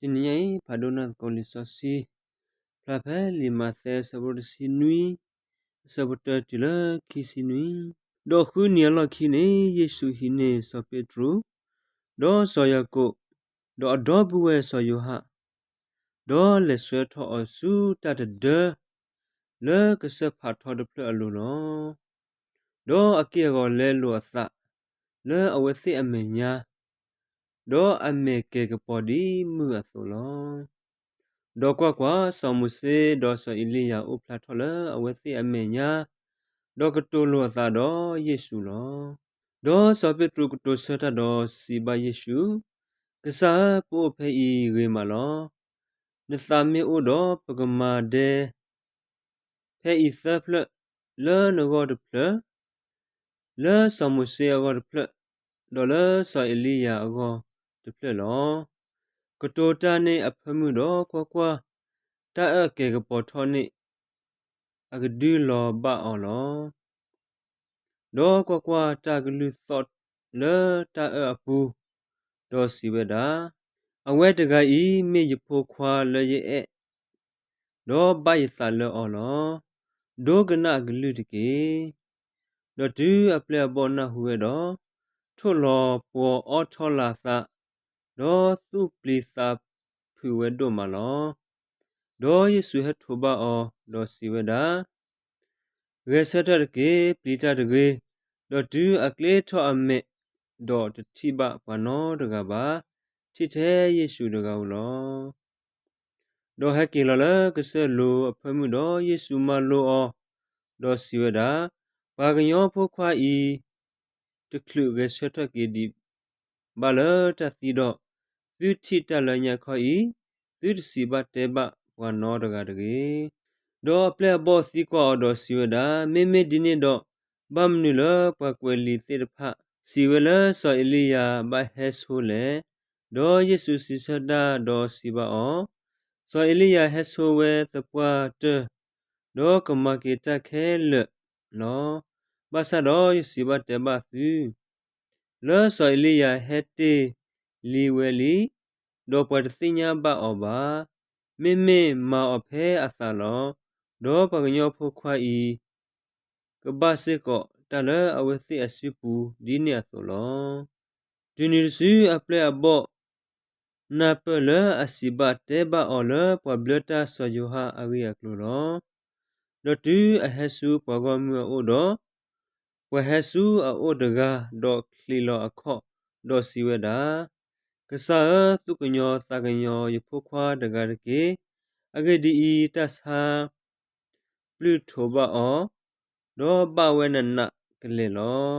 တနံၤညါအံၤ ဖးဒိၣ်နီၢ်သကိးလံာ်စီဆှံ ဖျါဖဲလံာ်မးသဲအဆၢဖိတဆံနွံ အဆၢဖိတၢတုၤလၢခံဆံနွံ. ဒီးဃုနံၤအလီၢ်ခံန့ၣ် ယ့ၣ်ၡူးဟံးန့ၢ်စီၤပ့းတရူး, ဒီးစီၤယၤကိာ်, ဒီးအဒီပုၢ်ဝဲၢ်စီၤယိၤဟၣ်, ဒီးလဲၤဆှၢထီၣ်အီၤဆူတၢ်တဒၢ လၢကစၢၢ်ဖးထီတဖျၢၣ်အလိၤလီၤ. ဒီးအက့ၢ်အဂီၤလဲလိာ်အသးလၢအဝဲသ့ၣ်အမဲာ်ညါ, ဒီးအမဲာ်ကဲၤကပီၤဒ်မုၢ်အသိးလီၤ. ဒီးကွၢ်ကွၢ်, စီၤမိၤၡ့ဒီးစီၤအ့လံယၤအိၣ်ဖျါထီၣ်လၢအဝဲသ့ၣ်အမဲာ်ညါ, ဒီးကတိၤလိာ်အသးဒီးယ့ၣ်ၡူးလီၤ. ဒီးစီၤပ့းတရူးကတိၤဆၢတၢ်ဒီးစံးဘၣ်ယ့ၣ်ၡူး, ကစၢ်ဧၢ, ပအိၣ်ဖဲအံၤဂ့ၤမးလီၤ. နသးမ့ၢ်အိၣ်ဒီးပကမၤဒဲ ဖဲအံၤသၢဖျၢၣ်, လၢနဂီၢ်တဖျၢၣ်, လၢစီၤမိၤၡ့အဂီၢ်တဖျၢၣ်, ဒီးလၢစီၤအ့လံယၤအဂီၢ်တဖျၢၣ်လီၤ. ကတိၤတၢ်န့ၣ်အဖၢမုၢ်ဒီးကွၢ်ကွၢ်, တၢ်အၢၣ်ကဲၤကပီၤထီၣ်န့ၣ် အကဒုလီၤဘၣ်အီၤလီၤ. ဒီးကွၢ်ကွၢ်, တၢ်ကလုၢ်သီၣ်လၢတၢ်အၢၣ်အပူၤ, ဒီးစံးဝဲဒၣ်, အဝဲတဂၤအံၤမ့ၢ်ယဖိခွါလၢယအဲၣ်, ဒီးဘၣ်ယသးလၢအီၤလီၤ. ဒိကနၣ်အကလုၢ်တက့ၢ်. ဒီးတုၤအပျဲၢ်အဘီၣ်နၢ်ဟူဝဲဒီး, ထိၣ်လီၤပှီၤအီထီလၢ်သး, ဒီးသူၣ်ပျံၤသးဖုးဝဲဒိၣ်မးလီၤ. ဒီးယ့ၣ်ၡူးဟဲထိးဘၣ်အီၤ, ဒီးစံးဝဲဒၣ်, ဂဲၤဆၢထၢၣ်တက့ၢ်, ပျံၤတၢ်တဂ့ၤ. ဒီးတုၤအကျ့ထီၣ်အမဲာ်, ဒီးတထံၣ်ဘၣ်ပှၤနီတဂၤဘၣ်, ထံၣ်ထဲယ့ၣ်ၡူးတဂၤဧိၤလီၤ. ဒီးဟဲက့ၤလီၤလၢကစၢၢ်လိၤအဖၢမုၢ်ဒီးယ့ၣ်ၡူးမၤလိအီၤ, ဒီးစံးဝဲဒၣ်, ပှၤကညီဖိခွါအံၤ တချုးဂဲၤဆၢထၢၣ်က့ၤဒံးဘၣ်လၢတၢ်သံဒီး, သုထံၣ်တၢ်လၢညါခီအံၤ, သုတစံးဘၣ်တဲဘၣ်ပှၤနီတဂၤတဂ့ၤ. ဒီးအပျဲၢ်အဘီၣ်သံကွၢ်အီၤဒီးစံးဝဲဒၣ်, မ့မ့ၢ်ဒ်န့ၣ်ဒီး, ဘၣ်မနုၤလၢပှၤကွဲးလံာ်သ့ၣ်တဖၣ်စံးဝဲလၢစီၤအ့လံယၤဘၣ်ဟဲဆိလဲၣ်. ဒီးယ့ၣ်ၡူးစံးဆၢတၢ်ဒီးစံးဘၣ်အီၤ, စီၤအ့လံယၤဟဲဆိဝဲသပှၢ်တၢၢ်, ဒီးကမၤက့ၤတၢ်ခဲလၢာ်လီၤ. ဘၣ်ဆၣ်ဒီးယစံးဘၣ်တဲဘၣ်သု လၢစီၤအ့လံယၤဟဲတ့ၢ်လံဝဲလံ, ဒီးပှၤတသ့ၣ်ညါဘၣ်အီၤဘၣ်. မ့မ့ၢ်မၤအီၤဖဲအသးလီၤ. ဒီးပှၤကညီဖိခွါအံၤ ကဘၣ်စ့ၢ်ကီးတၢ်လၢအဝဲသ့ၣ်အစုပူၤဒ်န့ၣ်အသိးလီၤ. တုၤနုၤတစုအပျဲၢ်အဘီၣ် နၢ်ပၢၢ်လၢအစံးဘၣ်တဲဘၣ်အီၤလၢပှၤဘျၢတၢ်စီၤယိၤဟၣ်အဂ့ၢ်အကျိၤလီၤ. ဒီးတုၤအဟဲဆူပှၤဂီၢ်မုၢ်အအိၣ်ဒီး, ပှၤဟဲဆူအအိၣ်တဂၤဒီးချံးလီၤအခီၣ်, ဒီးစံးဝဲဒၣ်, ကစၢ်ဧၢ, သူၣ်ကညီၤသးကညီၤယဖိခွါတဂၤတက့ၢ်. အဂ့ၢ်ဒ်အံၤ, တၢ်ဆါ ပျုၢ်ထိးဘၣ်အီၤ, ဒီးဘၣ်ဝဲနးနးကလဲာ်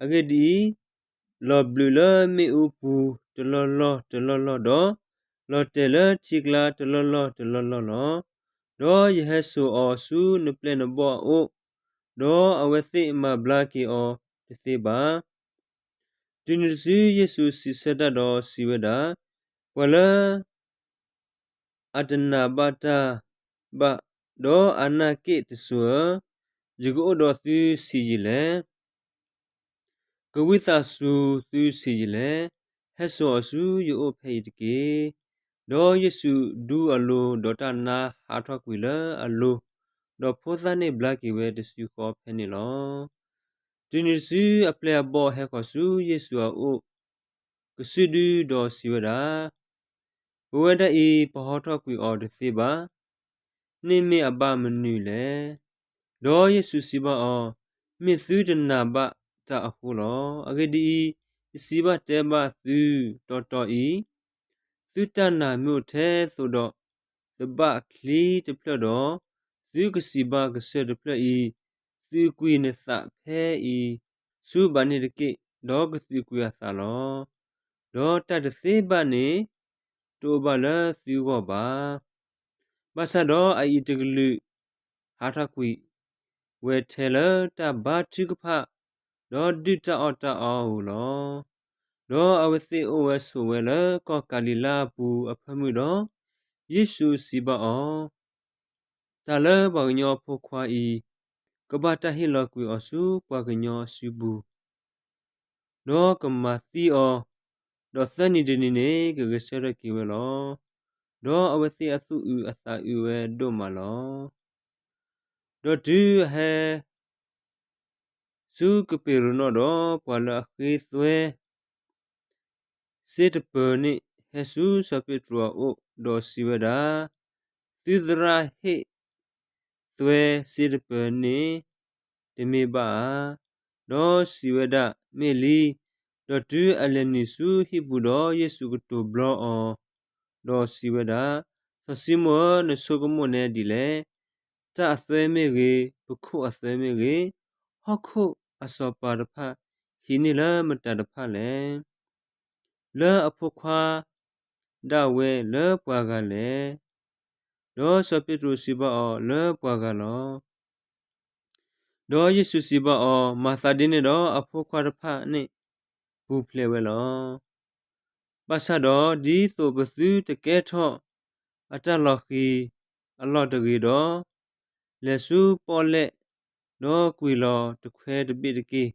လီၤ. အဂ့ၢ်ဒ်အံၤ, လီၤဘျုးလၢမ့ၣ်အူပူၤတလီၢ်လီၢ်တလီၢ်လီၢ်ဒီး, လီၤတဲာ်လၢထံကျါတလီၢ်လီၢ်တလီၢ်လီၢ်လီၤ. ဒီးယဟဲစိာ်အီၤဆူနပျဲၢ်နဘီၣ်အအိၣ်, ဒီးအဝဲသ့ၣ်မၤဘျါက့ၤအီၤတသ့ဘၣ်. တုၤနုၤတစုယ့ၣ်ၡူးစံးဆၢတၢ်ဒီးစံးဝဲဒၣ်, ပှၤလၢ အတနာ်ဘၣ်တၢ်ဘၣ်, ဒီးအနၢ်က့ၣ်တစိၤဧၢ, ယကအိၣ်ဒီးသုဆံးယံာ်လဲၣ်. ကဝံသးစူၤသုဆံးယံာ်လဲၣ်. ဟဲစိာ်အီၤဆူယအိၣ်ဖဲအံၤတက့ၢ်. ဒီးယ့ၣ်ၡူးဒူအလိၤ, ဒီးတၢ်နါဟးထီၣ်ကွံာ်လၢအလိၤ, ဒီးဖိသၣ်န့ၣ်ဘျါက့ၤဝဲတစုဃီဖဲန့ၣ်လီၤ. တုၤနုၤတစုအပျဲၢ်အဘီၣ်ဟဲဃီၤဆူယ့ၣ်ၡူးအအိၣ် ကစုဒုဒီးစံးဝဲဒၣ်, ပဝဲဒၣ်အံၤ ပဟီထီၣ်ကွံာ်အီၤတသ့ဘၣ်. န့ၣ်မ့ၢ်အဘၣ်မနုၤလဲၣ်. ဒီးယ့ၣ်ၡူးစံးဘၣ်အီၤ, မ့ၢ်သုတနာ်ဘၣ်တၢ်အဃိလီၤ. အဂ့ၢ်ဒ်အံၤ, ယစံးဘၣ်တဲဘၣ်သုတီတီအံၤ, သုတၢ်နာ်မ့ၢ်အိၣ်ထဲသိးဒီးသဘၣ်ချံတဖျၢၣ်ဒီး, သုကစံးဘၣ်ကစၢၢ်တဖျၢၣ်အံၤ, သုးကွံာ်နသးဖဲအံၤဆူဘၣ်န့ၣ်တက့ၢ်, ဒီးကသုးကွံာ်အသးလီၤ. ဒီးတၢ်တသ့ဘၣ်န့ၣ် တအိၣ်ဘၣ်လၢသုဂီၢ်ဘၣ်. ဘၣ်ဆၣ်ဒီးအအံၤတကလုာ်ဟးထီၣ်ကွံာ်ဝဲထဲလၢတၢ်ဘါထုကဖၣ်, ဒီးဒုၣ်တၢ်အီၣ်တၢ်အီဧိၤလီၤ. ဒီးအဝဲသ့ၣ်အိၣ်ဝဲဆိးဝဲလၢကီၢ်ကၤလံၤလါအပူၤအဖၢမုၢ်ဒီး, ယ့ၣ်ၡူးစံးဘၣ်အီၤ, တၢ်လၢပှၤကညီအဖိခွါအံၤ, ကဘၣ်တၢ်ဟ့ၣ်လီၤကွံာ်အီၤဆူပှၤကညီအစုပူၤ, ဒီးကမၤသံအီၤ, ဒီးသၢနံၤတနံၤန့ၣ် ကဂဲၤဆၢထၢၣ်က့ၤဝဲလီၤ. ဒီးအဝဲသ့ၣ်အသူၣ်အုးအသးအုးဝဲဒိၣ်မးလီၤ. ဒီးတုၤအဟဲ ဆူကပ့းရနီၣ်ဒီး ပှၤလၢအဃ့သွဲစ့တပၢၤန့ၣ် ဟဲဆူစီၤပ့းတရူးအအိၣ် ဒီးစံးဝဲဒၣ်, သုသရၣ်ဟ့ၣ်သွဲစ့တပၢၤန့ၣ် တမ့ၢ်ဘၣ်ဧါ. ဒီးစံးဝဲဒၣ်, မ့ၢ်လံ. ဒီးတုၤအလဲၤနုာ်ဆူဟံၣ်ပူၤဒီး ယ့ၣ်ၡူးကတိၤဘျီအီၤ, ဒီးစံးဝဲဒၣ်, စီၤၡံမိၣ်ဧၢ, နဆိကမိၣ်နဲဒ်လဲၣ်. တၢ်အသွဲမ့ၢ်ဂ့ၤ, ပခိၣ်အသွဲမ့ၢ်ဂ့ၤ, ဟီၣ်ခိၣ်အစီၤပၤတဖၣ်ဟံးန့ၢ်လၢမတၤတဖၣ်လဲၣ်. လၢအဖိခွါဒၣ်ဝဲလၢပှၤဂၤလဲၣ်. ဒီးစီၤပ့းတရူးစံးဘၣ်အီၤ, လၢပှၤဂၤလီၤ. ဒီးယ့ၣ်ၡူးစံးဘၣ်အီၤ, မၤသးဒ်န့ၣ်ဒီး အဖိခွါတဖၣ်န့ၣ်ပူၤဖျဲးဝဲလီၤ. ဘၣ်ဆၣ်ဒီး ဒ်သိးပသုတကဲထီၣ်အတၢ်လီၤဃံၤအလီၢ်တဂ့ၤဒီး, လဲၤဆူပီၣ်လဲၣ်, ဒီးကွံာ်လီၤတခွဲတဘ့ၣ်တက့ၢ်.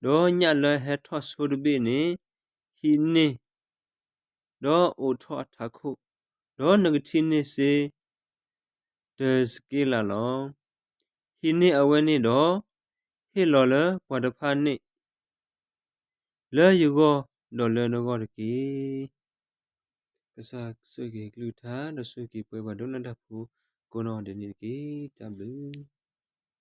ဒီးညၣ်လၢဟဲထီၣ်ဆိတဘ့ၣ်န့ၣ် ဟံးန့ၢ် ဒီးအိးထီၣ်အထးခိၣ်, ဒီးနကထံၣ်န့ၢ်စ့တစက့လးလီၤ. ဟံးန့ၢ်အဝဲန့ၣ်ဒီး ဟ့ၣ်လီၤလၢပှၤတဖၣ်န့ၣ် လၢယဂီၢ်ဒီးလၢနဂီၢ်တက့ၢ်. ကစၢ်ဆိၣ်ဂ့ၤက့ၤအကလုၢ်ကထါ ဒီးဆိၣ်ဂ့ၤက့ၤပှၤဒိကနၣ်တၢ်ဖိကိးနီၢ်ဒဲးန့ၣ်တက့ၢ်. တၢ်ဘျုး